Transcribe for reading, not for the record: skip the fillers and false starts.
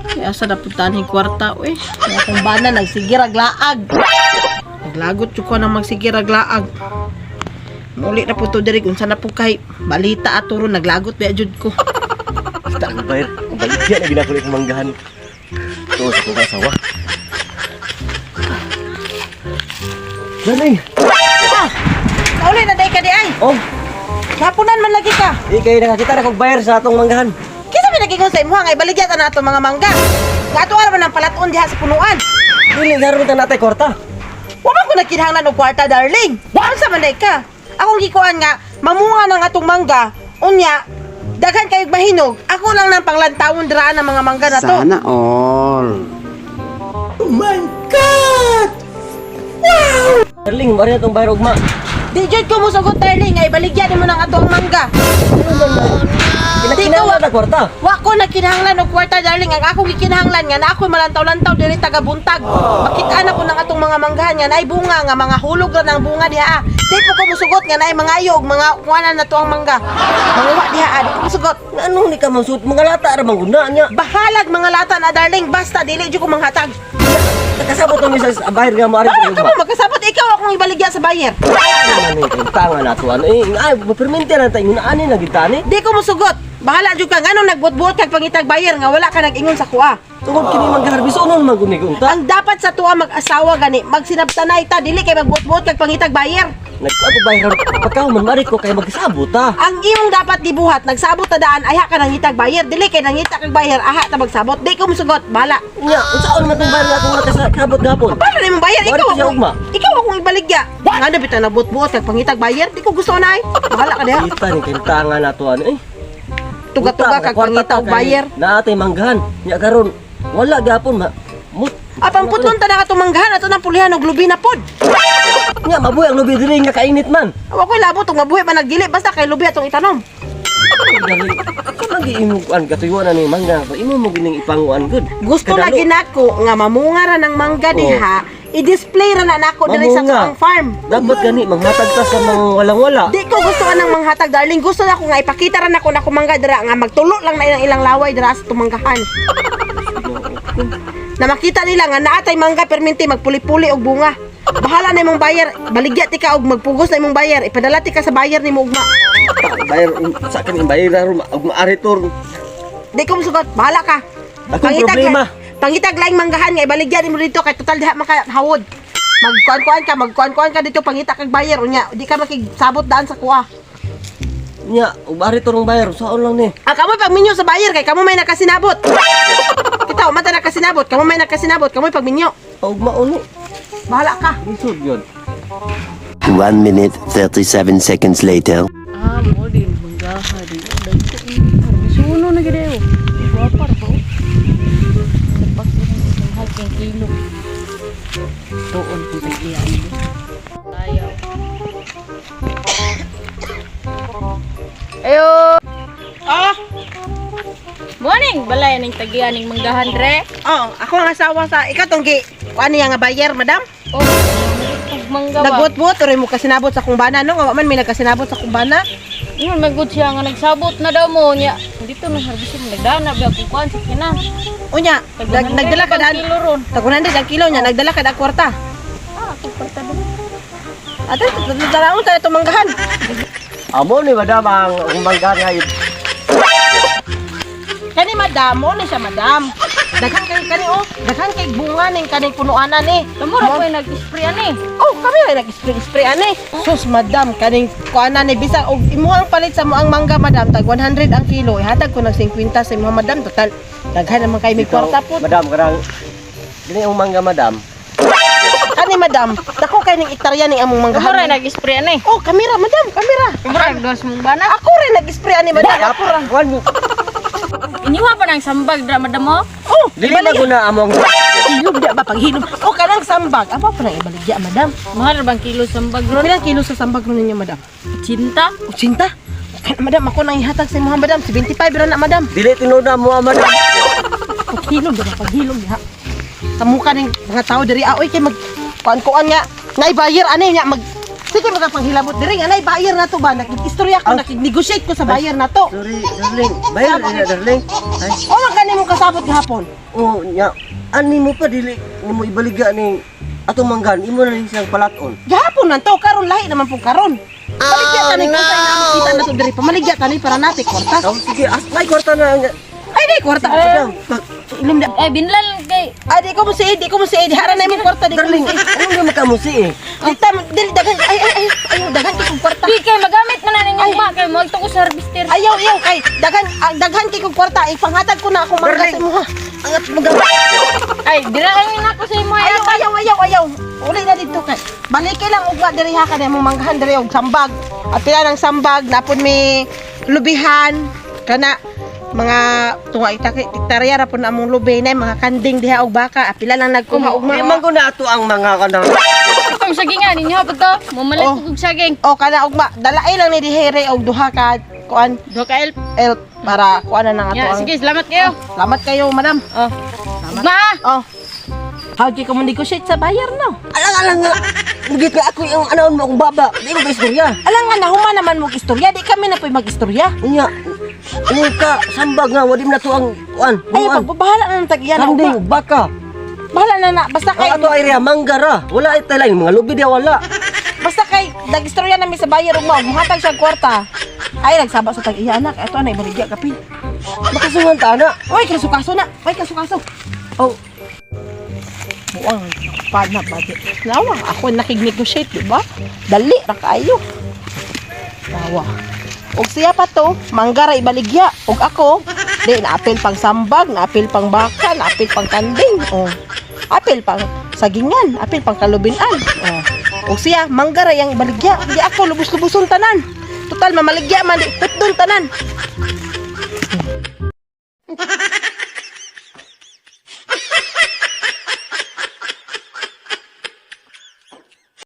Kaya sa napuntahan yung kwarta, uy. Kaya kung bana, nagsigirag laag. Naglagot jud ko nang magsigirag laag. Muli na po to diri kung sana po kay balita ato ron naglagot ba jud ko. Basta ang bayar. Ang baligya na ginako kong manggahan. Ito sa kong asawa. Nanay! Ah! Kauli na day ka di ay. Oh! Hapunan man lagi ka. Di kayo nakakita na kong bayar sa atong manggahan. Kinsa may nagingon sa imuha nga ibaligya ta na ato mga mangga? Nga ato ara man ang palaton diha sa punuan. Dili naroon ta natay kwarta. Wa man ko nagkinahanglan og kwarta, darling. Unsa man day ka? Akong gikuan nga mamunga ng atong mangga. Unya, daghan kayog mahinog. Ako lang nang panglantawon diraan ang mga mangga na to. Sana all. Darling, mari atong bayar ugma. Di jud ko mosugot, darling, nga ibaligya nimo ng atong mangga. Kinahanglan na kwarta. Wa ko nagkinahanglan og kwarta, darling. Ang akong gikinahanglan nga na ako malantaw-lantaw diri taga buntag. Makita na ko ng atong mga manggahan nga naay bunga nga mga hulog ra ng bunga diha. Ah. Di po ko musugot nga naay mga ayo og mga kuanan na to ang mangga. Manguha diha ah, di ko musugot. Anong ni ka magsut? Mga lata ra man gud na niya. Bahalag mga lata na, darling, basta dili jud ko manghatag. Nakasabot ang misa sa bayar nga mo ari Wala ka ugma. mo magkasabot, ikaw akong ibaligya sa buyer. Ano man tanga na to ano eh. Ay, mapermente na tayo ani na gid tani. Di ko musugot. Bahala jud ka nganong nagbuot-buot kag pangitag buyer nga wala ka nag-ingon sa kuha. Tungod kini manggahan biso nun man gud ni unta. Ang dapat sa tuwa mag-asawa gani, magsinabtanay ta dili kay magbuot-buot kag pangitag buyer. Nagkuan ko bayar pagkahuman mari ko kay magsabot ta. Ang imong dapat gibuhat, nagsabot ta daan, ayha ka nangitag buyer, dili kay nangita kag buyer, aha ta magsabot. Di ko musugot, bahala. Nya, unsaon man tong bayar nga akong nakasabot gapon? Paano na imong buyer? Wala Ikaw ko siya akong, ugma. ikaw akong ibaligya. Nga na bitaw nagbuot-buot kag pangitag buyer, di ko gusto na ay. Bahala ka diha. Kita ni kay tanga na to ano eh. Tuga-tuga kag pangita og buyer. Naatay manggahan. Nya karon wala gapon ma. Mut. Ah, pangputlon ta na katong manggahan ato nang pulihan og lubi na pod. Nya mabuhi ang lubi diri nga kainit man. Wa ko'y labot og mabuhi man nagdili basta kay lubi atong itanom. Kung lagi imo kuan katuyuan ani mangga, pa imo mo gining ipanguan gud. Gusto Kadalo. lagi nako nga mamunga ra ng mangga diha, i-display ra na nako diri sa Mamunga. atong farm. Dapat gani manghatag ta sa mga walang-wala. Di ko gusto anang manghatag, darling. Gusto na ko nga ipakita ra nako na mangga dira nga magtulo lang na ilang ilang laway dira sa tumanggahan. Na makita nila nga naatay mangga perminti magpuli-puli og bunga. Bahala na imong buyer, baligya ti ka og magpugos na imong buyer, ipadala ti ka sa buyer nimo ugma. Bayar sa akin ang bayar ro og maari tor. Di ko musugot, bahala ka. Akong problema. Pangitag laing manggahan nga ibaligya nimo dito kay total diha makahawod. Magkuan-kuan ka, magkuan-kuan ka dito pangita kag buyer unya, di ka makigsabot daan sa kuha. Nya, og maari tor ang bayar saon lang ni. Ah, kamo pagminyo sa buyer kay kamo may nakasinabot. Kita mata nakasinabot, kamo may nakasinabot, kamo pagminyo. Og mauni. Bahala ka. Lisod yun. 1 minute 37 seconds later. Ah, mo din manggaha di. Dagko ni harbisuno na gid ayo. Guwapa ra ba? Oh. Sa pag mahal kang kilo. Tuon kung tag-iya ni. Ayaw. Ayo. Ah, Morning, balay ning tagiya ning manggahan re. oh, ako ang asawa sa ikaw tong gi kuan niya nga buyer, madam. Oh, mangga ba? Nagbuot-buot ori mo kasinabot sa kong bana no, nga wa man may nagkasinabot sa kong bana. Ingon may good siya nga nagsabot na daw mo niya. Dito na harbison nagdana ba kung kuan sa kina. Unya, nagdala ka daan. Kilo ron. Tag 100 ang kilo niya, nagdala ka daan kwarta. Ah, ako kwarta doon. Ate, dalaon tayo itong manggahan. Amo ni madam ang manggahan nga Kani madam, mo ni siya madam. Daghan kay kani oh, daghan kay bunga ning kaning punuanan ni. Tamo ra ko nag-spray ani. Oh, kami ay nag-spray-spray ani. Sus madam, kaning kuanan ni bisag og imuhang palit sa moang mangga madam, tag 100 ang kilo. Ihatag ko ng 50 sa imuha madam, total daghan naman kay may kwarta po. Madam karang dili ang mangga madam. Kani madam, dako kay ning ektarya ning among Tamo ra manggahan. nag-spray ani. Oh, kamera madam, kamera. Tamo ra dos mong bana. Ako rin nag-spray ani madam. Ako ra. Kuan mo. Iniwa pa nang sambag dra madam mo. Oh, Dili na guna among hilom di ba paghilom. Oh, kanang sambag. Apa pa nang ibaligya madam? Mahal ra bang kilo sambag ron? Pilang kilo sa sambag ron ninyo madam? Cinta. 80. Kana madam, ako nang ihatag sa imuha madam. 75 ra na madam. dili tinuod na mo madam. Paghilom di ba paghilom diha. Sa mukha ning mga tao diri ah, oy kay mag kuan-kuan nga naibayar ani nya mag Sige mga panghilabot diri nga nay buyer na to ba? Nakig-istorya ko, nakig-negotiate ko sa buyer na to. Sorry, darling. Bayar na, darling. Ay, O man kani mong kasabot gahapon. oh, nya. Ani mo pa dili nimo ibaligya ning atong manggan, imo na rin siyang palaton. Gahapon man to, karon lahi naman pong karon. Paligya tanay kung na kita na to diri. Pamaligya tanay para nate kwarta. Oh, sige, as may kwarta na. Ay di kwarta. Madam, Ilim na. Eh, binlan kay Ay di ko mo si di ko mo si Hara na imong kwarta di ko mo Darling, si ano nga makamusi eh? Dita dili daghan ay ay ay ay daghan kay kong kwarta. Di kay magamit man na ninyo ma kay moadto ko sa harvester. Ayaw ayaw kay daghan ang daghan kay kong kwarta ipanghatag ko na akong mangga sa Darling. imo ha. Angat mo Ay, dira lang nako sa imo Ayaw ayaw ayaw ayaw. Uli na dito kay. Baliki lang ugma diri ha kanay mong manggahan diri og sambag. At pila ng sambag napon mi lubihan kana mga tunga itaktarya ra pud na among lubi na mga kanding diha og baka apila lang nagkuha ugma. Di man ko na ato ang mga kanang Itong sagingan ninyo pa to. Mamalit Oh. ko og saging. O kana ugma dalaay lang ni dihere og duha ka kuan Duha ka elf. elf para kuan na nang ato Ya, ang. sige, salamat kayo. Salamat kayo, madam. Oh. Ma. Oh. How di ko mo negotiate sa buyer no? Alang alang nga. Mugit nga ako yung anaon mo akong baba. Di mo ba istorya? Alang nga nahuma naman mo istorya, di kami na po'y mag-istorya. Unya, unya ka sambag nga wadi mo na to ang kuan. Ay, Buwan. pagbabahala na ng tag-iya na Kanding, ugma. baka. Bahala na na, basta Ang kay ato area manggara. Wala ay talay mga lubi dia wala. basta kay nag-istorya namin sa buyer ugma, muhatag siya og kwarta. Ay nagsaba sa tag-iya anak, eto na ibaligya kapin. Makasungan ta na. Oy, kaso-kaso na. Oy, kaso-kaso. Oh, Buang pa na ba? Nawa, ako nakig-negotiate, di ba? Dali ra kaayo. Tawa. Og siya pa to, mangga ra ibaligya. Og ako, di naapil pang sambag, naapil pang baka, naapil pang kanding. Oh. Apil pang sagingan, apil pang kalubinan. Oh. Og siya, mangga ra yang ibaligya. Di ako lubos-luboson tanan. Total mamaligya man di putdon tanan.